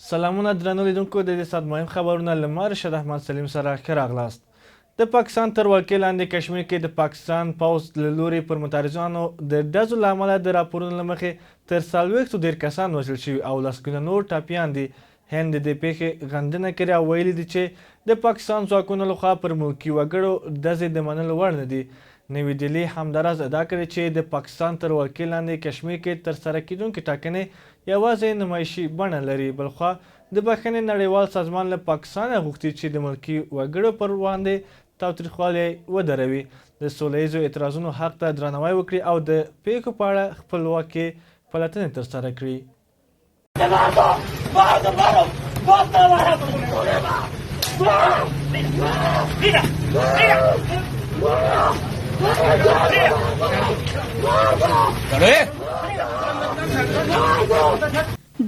سلامونه درنو لیدونکو، د دې ساعت مهم خبرونه له ما رشاد احمد سلیم سره ښه راغلاست. د پاکستان تر ولکې لاندې کشمیر کې د پاکستان پوځ له لوري پر معترضانو د ډزو له امله د راپورونو له مخې تر څلوېښتو ډېر کسان وژل شوي او لسګونه نور ټپیان دي. هند د دې پېښې غندنه کړې او ویلي دي چې د پاکستان ځواکونو لخوا پر ملکي وګړو ډزې د منلو وړ نه دي. نوي ډیلي همداراز ادعا کړې چې د پاکستان تر ولکې لاندې کشمیر کې ترسره کېدونکې ټاکنې یوازې نمایشي بڼه لري. بلخوا د بښنې نړیوال سازمان له پاکستانه غوښتي چې د ملکي وګړو پر وړاندې تاوتریخوالی ودروي، د سوله ییزو اعتراضونو حق ته درناوی وکړي او د پېښو په اړه خپلواکې پلټنې ترسره کړي.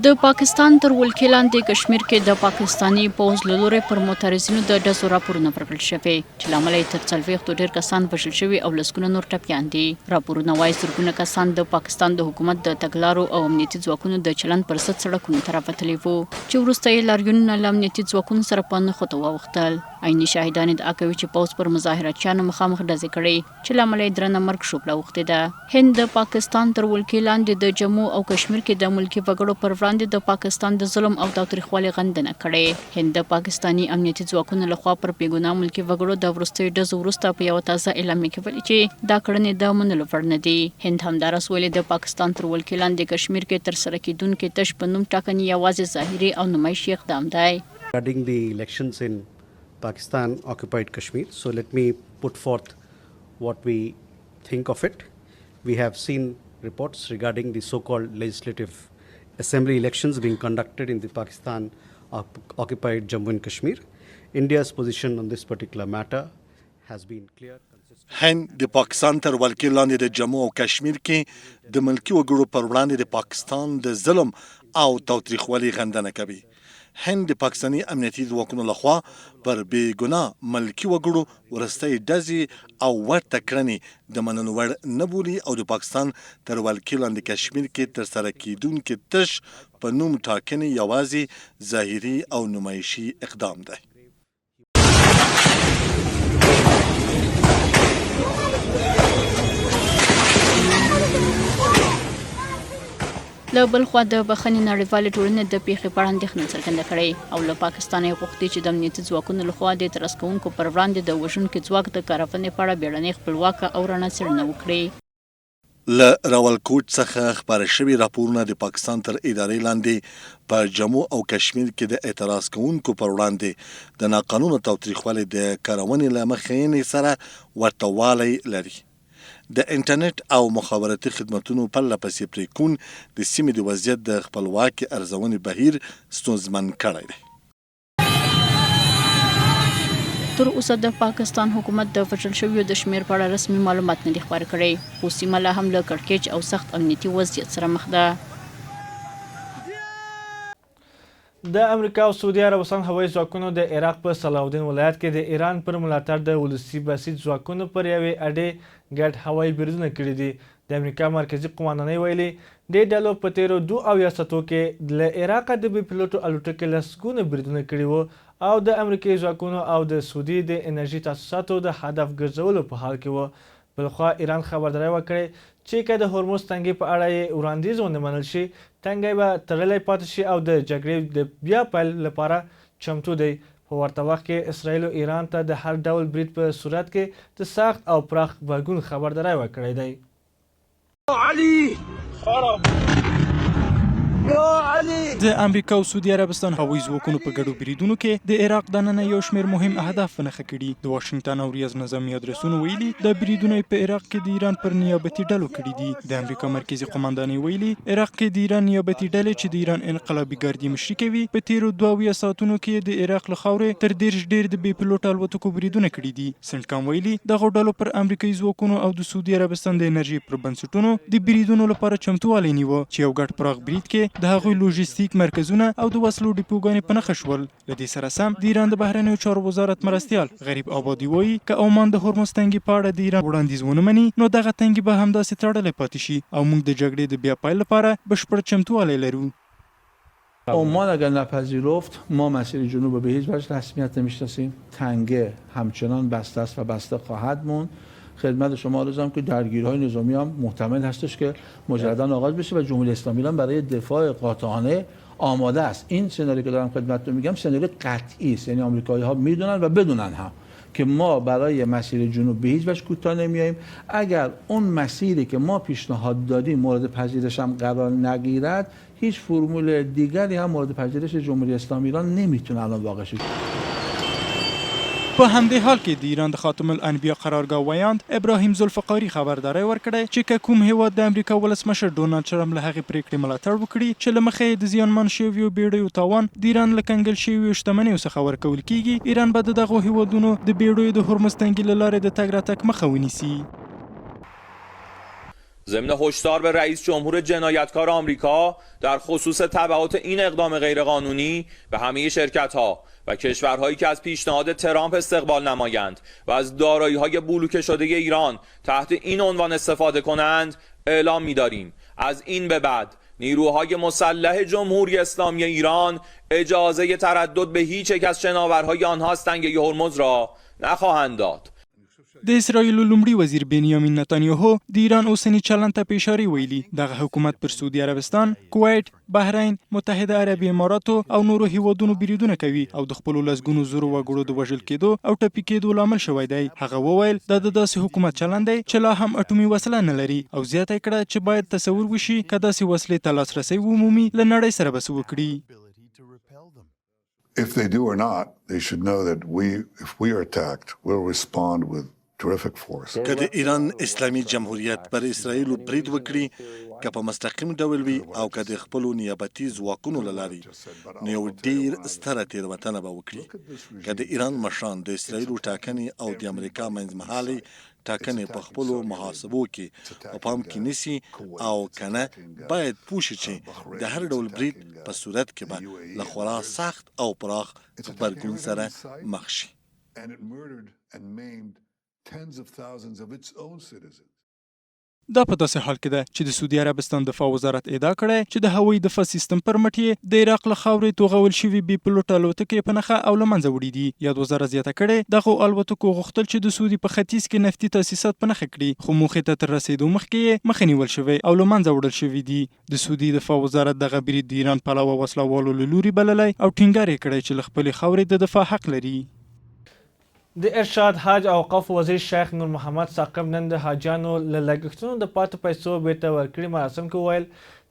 د پاکستان تر ولکې لاندې کشمیر کې د پاکستاني پوځ له لوري پر معترضینو د ډزو راپورونه ورکړل شوي چې له امله یې تر څلوېښتو ډېر کسان وژل شوي او لسګونه نور ټپیان دي. راپورونه وايي زرګونه کسان د پاکستان د حکومت د تګلارو او امنیتي ځواکونو د چلند پر ضد سړکونو ته راوتلي وو چې وروسته یې لاریونونه له امنیتي ځواکونو سره په نښتو واوښتل. عیني شاهدان ادعا کوي چې پوځ پر مظاهره چیانو مخامخ ډزې کړې چې له امله یې درنه مرګ ژوبله اوښتې ده. هند د پاکستان تر ولکې لاندې د جمو او کشمیر کې د ملکي وګړو پر وړاندې د پاکستان د ظلم او تاوتریخوالي غندنه کړې. هند د پاکستاني امنیتي ځواکونو له خوا پر بېګناه ملکي وګړو د وروستیو ډزو وروسته په یوه تازه اعلامیه کې ویلي چې دا کړنې د منلو وړ نه دي. هند همداراز ویلي، د پاکستان تر ولکې لاندې کشمیر کې ترسره کېدونکې تش په نوم ټاکنې یوازې ظاهري او نمایشي اقدام دی. Regarding the elections in Pakistan occupied Kashmir, so let me put forth what we think of it. We have seen reports regarding the so-called legislative assembly elections being conducted in the Pakistan occupied Jammu and Kashmir. India's position on this particular matter has been clear. هند د پاکستان تر ولکې لاندې د جمو او کشمیر کې د ملکي وګړو پر وړاندې د پاکستان د ظلم او تاوتریخوالي غندنه کوي. هند د پاکستاني امنیتي ځواکونو لخوا پر بې ګناه ملکي وګړو وروستۍ ډزې او ورته کړنې د منلو وړ نه بولي او د پاکستان تر ولکې لاندې کشمیر کې ترسره کېدونکې تش په نوم ټاکنې یوازې ظاهري او نمایشي اقدام دی. له بل خوا د بخښنې نړیوالې ټولنې د پیښې په اړه اندېښنه څرګنده کړې او له پاکستانه یې غوښتي چې د امنیتي ځواکونو لخوا د اعتراض کوونکو پر وړاندې د وژونکي ځواک د کارونې په اړه بیړنۍ خپلواکه او رڼه څېړنه وکړي. له راولکوټ څخه خپاره شوي راپورونه د پاکستان تر ادارې لاندې په جمو او کشمیر کې د اعتراض کوونکو پر وړاندې د ناقانونه تاوتریخوالي د کارونې له مخینې سره ورته والی لري. د انټرنېټ او مخابراتي خدمتونو پرله پسې پرېکون د سیمې د وضعیت د خپلواکې ارزونې بهیر ستونزمن کړی دی. تر اوسه د پاکستان حکومت د وژل شویو د شمېر په اړه رسمي معلومات نه دي خپاره کړي، خو سیمه لا هم له کړکېچ او سخت امنیتي وضعیت سره مخ ده. د امریکا او سعودي عربستان هوایي ځواکونو د عراق په صلاح الدین ولایت کې د ایران پر ملاتړ د ولسي بسیج ځواکونو پر یوې اډې ګډ هوایي بریدونه کړي دي. د امریکا مرکزي قوماندانۍ ویلي، دې ډلو په تېرو 72 ساعتو کې له عراقه د بې پیلوټو الوتکې لسګونه بریدونه کړي وو او د امریکایي ځواکونو او د سعودي د انرژي تاسیساتو د هدف ګرځولو په حال کې وو. بلخوا ایران خبرداری ورکړی چې که د هرمز تنګي په اړه یې وړاندیز ونه منل شي، تنګی به تړلی پاتې شي او د جګړې د بیا پیل لپاره چمتو دی. په ورته وخت کې اسراییلو ایران ته د هر ډول برید په صورت کې د سخت او پراخ غبرګون خبرداری ورکړی دی. د امریکا او سعودي عربستان هوایي ځواکونو په ګډو بریدونو کې د عراق دننه یو شمېر مهم اهداف په نښه کړي. د واشنګټن او ریاض نظامي ادرسونو ویلي، دا بریدونه یې په عراق کې د ایران پر نیابتي ډلو کړي دي. د امریکا مرکزي قوماندانۍ ویلي، عراق کې د ایران نیابتي ډلې چې د ایران انقلابي ګارد یې مشري کوي، په تېرو 72 ساعتونو کې یې د عراق له خاورې تر 30 ډېر د بې پیلوټه الوتکو بریدونه کړي دي. سنټکام ویلي، دغو ډلو پر امریکايي ځواکونو او د سعودي عربستان د انرژۍ پر بنسټونو د بریدونو لپاره چمتووالی نیوه، چې یو ګډ پراخ برید کې د هغوی لوژستیک مرکزونه او د وسلو ډیپوګانې په نښه شول. له دې سره سم، د ایران د بهرنیو چارو وزارت مرستیال غریب آبادي وايي، که عمان د هرمز تنګي په اړه د ایران وړاندیز ونه مني، نو دغه تنګی به همداسې تړلی پاتې شي او موږ د جګړې د بیا پیل لپاره بشپړ چمتووالی لرو. عمان اگر نپذیرفت، ما مسیر جنوب رو به هیچ وجه رسمیت نمیشناسیم. تنگه همچنان بسته است و بسته خواهد موند. خدمت شما عرض که درگیری‌های نظامی هم محتمل هستش که مجددا آغاز بشه و جمهوری اسلامی ایران برای دفاع قاطعانه آماده است. این سناریو که دارم خدمتتون میگم سناریو قطعی است، یعنی آمریکایی‌ها میدونن و بدونن هم که ما برای مسیر جنوب به هیچ وجه کوتاه نمیاییم. اگر اون مسیری که ما پیشنهاد دادیم مورد پذیرش هم قرار نگیرد، هیچ فرمول دیگری هم مورد پذیرش جمهوری اسلامی ایران نمیتونه الان واقع شه. په همدې حال کې د ایران د خاتم الانبیا قرارګاه ویاند ابراهیم ذوالفقاري خبرداری ورکړی چې که کوم هېواد د امریکا ولسمشر ډونالډ ټرمپ له هغې پرېکړې ملاتړ وکړي چې له مخې یې د زیانمن شویو بېړیو تاوان د ایران له کنګل شویو شتمنیو څخه ورکول کېږي، ایران به د دغو هېوادونو د بېړیو د هرمز تنګي له لارې د تګ راتګ مخه ونیسي. ضمن هشدار به رئیس جمهور جنایتکار آمریکا در خصوص تبعات این اقدام غیرقانونی به همه شرکت‌ها و کشورهایی که از پیشنهاد ترامپ استقبال نمایند و از دارایی‌های بلوکه شده ایران تحت این عنوان استفاده کنند اعلام می‌داریم از این به بعد نیروهای مسلح جمهوری اسلامی ایران اجازه تردد به هیچ یک از شناورهای آنها از تنگه هرمز را نخواهند داد. د اسراییلو لومړي وزیر بنیامین نتانیاهو د ایران اوسني چلند ته په اشارې ویلي، دغه حکومت پر سعودي عربستان، کویټ، بحرین، متحده عربي اماراتو او نورو هیوادونو بریدونه کوي او د خپلو لسګونو زرو وګړو د وژل کېدو او ټپي کېدو لامل شوی دی. هغه وویل، دا د داسې حکومت چلند دی چې لا هم اټومي وسله نه لري او زیاته یې کړه چې باید تصور وشي که داسې وسلې ته لاسرسی ومومي له نړۍ سره به څه وکړي. If they do or not, they should know that we, if we are attacked, we'll respond with terrific force. که د ایران اسلامي جمهوریت پر اسراییلو برید وکړي، که په مستقیم ډول وي او که د خپلو نیابتي ځواکونو له لارې، نو یو ډیر ستره تېروتنه به وکړي. که د ایران مشران د اسراییلو ټاکنې او د امریکا منځمهالې ټاکنې په خپلو محاسبو کې په پام کې نیسي او که نه، باید پوه شي چې د هر ډول برید په صورت کې به له خورا سخت او پراخ غبرګون سره مخ شي. Tens of thousands of its own citizens. دا په داسې حال کې ده چې د سعودي عربستان دفاع وزارت ادعا کړې چې د هوایي دفاع سیستم پر مټ یې د عراق له خاورې توغول شوي بې پیلوټه الوتکې په نښه او له منځه وړي دي. یاد وزارت زیاته کړې، دغو الوتکو غوښتل چې د سعودي په ختیځ کې نفتي تاسیسات په نښه کړي، خو موخې ته تر رسېدو مخکې یې مخه نیول شوې او له منځه وړل شوي دي. د سعودي دفاع وزارت دغه برید د ایران پلوه وسله والو له لوري بللی او ټینګار یې کړی چې له خپلې خاورې د دفاع حق لري. د ارشاد حج او اوقافو وزیر شیخ نور محمد ثاقب نن د حاجیانو له لګښتونو د پاتې پیسو بیرته ورکړي مراسم کې وویل،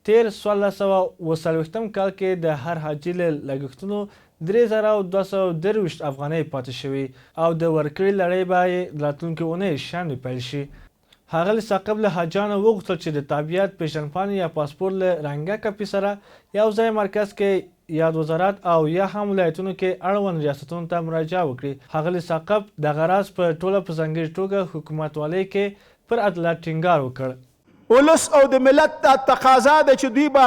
تېر 1440 کال کې د هر حاجي له لګښتونو 3223 افغانۍ پاتې شوې او د ورکړې لړۍ به یې راتلونکې اونۍ شنبې پیل شي. ښاغلي ثاقب له حاجیانو وغوښتل چې د تابعیت، پېژندپاڼې یا پاسپورت له رنګه کاپي سره یو ځای مرکز کې یاد وزارت او یا هم ولایتونو کې اړوند ریاستونو ته مراجعه وکړي. ښاغلي ثاقب دغه راز په ټوله په ځانګړي توګه حکومتوالۍ کې پر عدالت ټینګار وکړ. ولس او د ملت دا تقاضا ده چې دوی به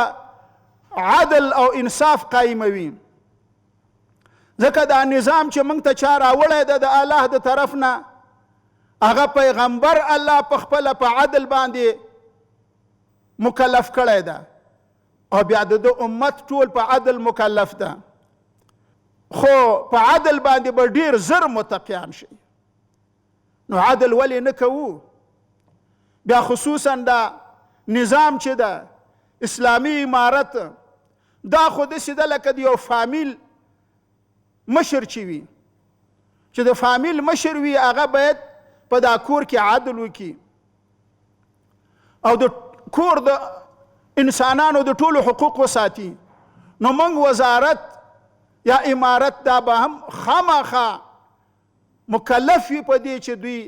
عدل او انصاف قایموي، ځکه دا نظام چې موږ ته چا راوړی ده د الله د طرف نه، هغه پیغمبر الله په خپله په عدل باندې مکلف کړی ده او بیا د ده امت ټول په عدل مکلف ده، خو په عدل باندې به ډیر زر متقیان شي. نو عدل ولې نه کوو؟ بیا خصوصا دا نظام چې ده اسلامي امارت، دا خو داسې ده لکه د یو فامیل مشر چې وي، چې د فامیل مشر وي هغه باید په دا کور کې عدل وکړي او د کور د انسانانو د ټولو حقوق وساتي. نو موږ وزارت یا امارت دا به هم خامخا مکلف وي په دې چې دوی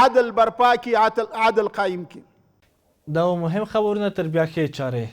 عدل برپا کړي، عدل قایم کړي. دا مهم خبرونه تر بیا ښې چارې.